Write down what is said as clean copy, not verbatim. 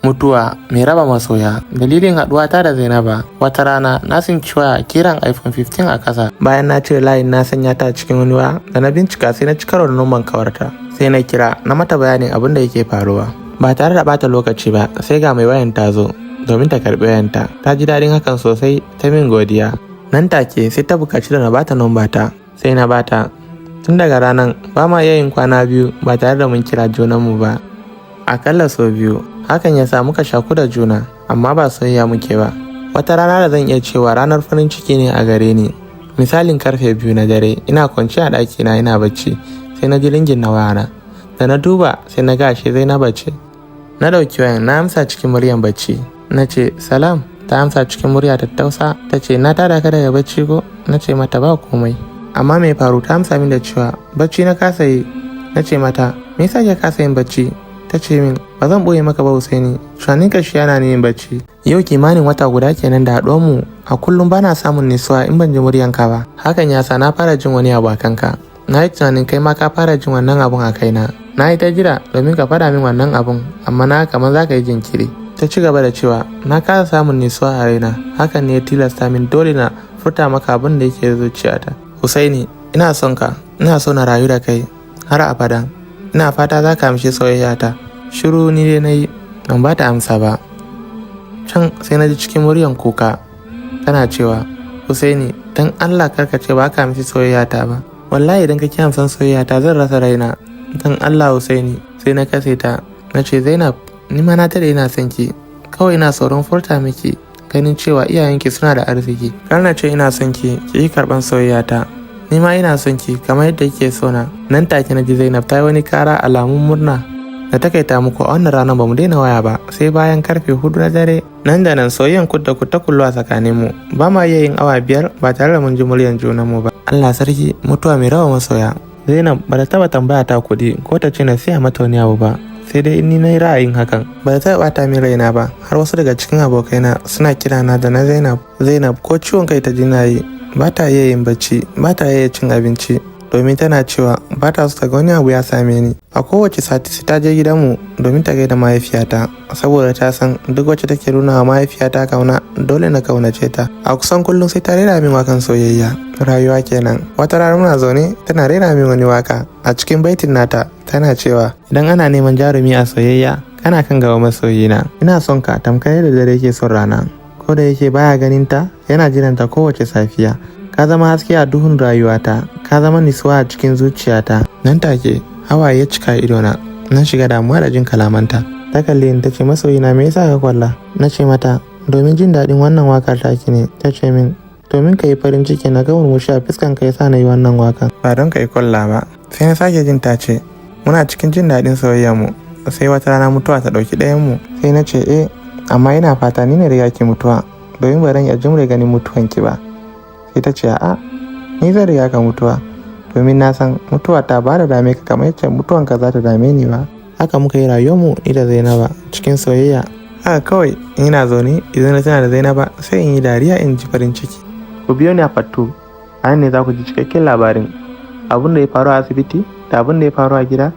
Mutuwa mai raba masoya. Dalilin haɗuwata da Zainaba, wata rana na tsinci waya kiran iPhone 15 a ƙasa. Bayan na cire layin na sanya ta a cikin wani waya, da na bincika sai na ci karo da numban kawarta. Sai na kira na mata bayanin abin da yake faruwa. Ba tare da ɓata lokaci ba, sai ga mai wayan ta zo domin ta karɓi wayanta. Ta ji daɗin hakan sosai, ta min godiya. Nan take sai ta buƙaci da na bata numba ta, sai na bata. Tun daga ranan ba ma iya yin kwana 2 ba tare da mun kira junanmu ba. Akalla sau 2. Hakan ya sa muka shaku da juna, amma ba soyayya muke ba. Wata rana da zan iya cewa ranar farin ciki ne a gare ni. Misalin karfe 2 na dare, ina kwance a ɗakina ina bacci, sai na ji ringin na wayana. Da na duba sai na ga ashe Zainaba ce. Na ɗauki wayan na amsa cikin muryan bacci. Na ce, "Salam." Ta amsa cikin murya tattausa, ta ce, "Na tada ka daga bacci ko?" Na ce mata ba komai. Amma me faru, ta amsa min da cewa bacci na kasa yi. Na ce mata, "Me yasa kika kasa yin bacci?" Ta ce min, "Ba zan ɓoye maka ba Husaini, tunanin ka shi yana ni yin bacci. Yau kimanin wata guda kenan da haɗuwar mu, a kullum bana samun nutsuwa in ban ji muryanka ba. Hakan ya sa na fara jin wani abu a kanka. Na yi tunanin kai ma ka fara jin wannan abun a kaina. Na yi ta jira domin ka faɗa min wannan abun, amma na kamar za ka yi jinkiri." Ta ci gaba da cewa, "Na kasa samun nutsuwa a raina, hakan ne ya tilasta min dole na furta maka abun da yake zuciyata. Husaini, ina son ka, ina so na rayu da kai har abada. Ina fata za ka amshi soyayyata." Shiru ni dai na yi, ban ba ta amsa ba. Can sai na ji cikin muryan kuka tana cewa, "Husaini, don Allah kar ka ce ba ka amshi soyayyata ba. Wallahi idan ka ki amsan soyayyata zan rasa raina. Don Allah Husaini." Sai na katse ta. Na ce, "Zainab, ni ma na daɗe ina son ki. Kawai ina tsoron furta miki ganin cewa iyayenki suna da arziki. Kar na ce ina son ki, ki yi karɓan soyayyata. Ni ma ina son ki kamar yadda kike so na." Nan take na ji Zainab ta yi wani kara alamun murna. Na takaita muku, a wannan ranar ba mu daina waya ba sai bayan karfe 4 na dare. Nan da nan soyayyan kud da kud ta kullu a tsakaninmu. Ba ma iya yin awa 5 ba tare da mun ji muryan junanmu ba. Allah sarki, mutuwa mai raba masoya. Zainab ba ta taɓa tambaya ta kuɗi ko ta ce na siya mata wani abu ba. Sai dai in ni na yi ra'ayin hakan. Ba ta taɓa ɓata min raina ba, har wasu daga cikin abokaina suna kirana da na Zainab. Zainab ko ciwon kai ta ji na yi, ba ta iya yin bacci, ba ta iya cin abinci, domin tana cewa ba ta so ta ga wani abu ya same ni. A kowace sati sai ta je gidanmu domin ta gaida mahaifiyata, saboda ta san duk wacce take nuna wa mahaifiyata kauna, dole na kaunace ta. A kusan kullum sai ta rera min wakan soyayya. Rayuwa kenan. Wata rana muna zaune tana rera min wani waka. A cikin baitin nata tana cewa, "Idan ana neman jarumi a soyayya, kana kan gaba masoyina. Ina son ka tamkar yadda dare yake son rana. Ko da yake baya ganin ta, yana jiran ta kowace safiya. Ka zama haske a duhun rayuwata, ka zama nutsuwa a cikin zuciyata." Nan take hawaye ya cika idona, na shiga damuwa da jin kalamanta. Ta kalle ni ta ce, "Masoyina, me yasa ka kwalla?" Na ce mata, "Domin jin daɗin wannan wakar taki ne." Ta ce min, "Domin ka yi farin ciki na ga murmushi a fuskan ka yasa na yi wannan wakan. Ba don ka yi kwalla ba." Sai na sake jin ta ce, "Muna cikin jin daɗin soyayyar mu, sai wata rana mutuwa ta ɗauki ɗayan mu." Sai na ce, "Eh, amma ina fata ni ne riga ki mutuwa, domin ba zan iya jimre ganin mutuwanki ba." Sai ta ce, "A'a, ni zan riga ka mutuwa, domin na san mutuwa ta ba da dame ka kamar yacce mutuwanka za ta dame ni ba." Haka muka yi rayuwarmu ni da Zainaba cikin soyayya. Haka kawai ina zaune idan na tuna da Zainaba sai in yi dariya, in ji farin ciki. Ku biyo ni a part 2. A nan ne za ku ji cikakken labarin abin da ya faru a asibiti da abin da ya faru a gida.